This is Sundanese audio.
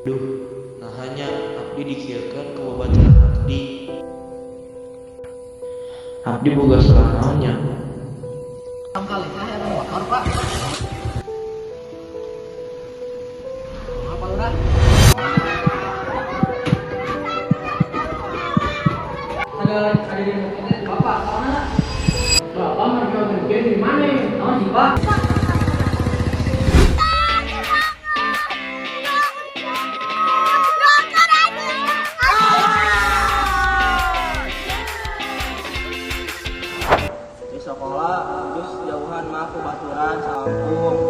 Duh, naha nya abdi dikieukeun ku babaturan abdi. Abdi boga salah naon nya? Kali ada motor, Pak. Apa, Lurah? Ada di bapak mana? Bapak mereka kerja di mana? Oh sih, Pak. Di sekolah terus jauhan mah ku baturan sampung.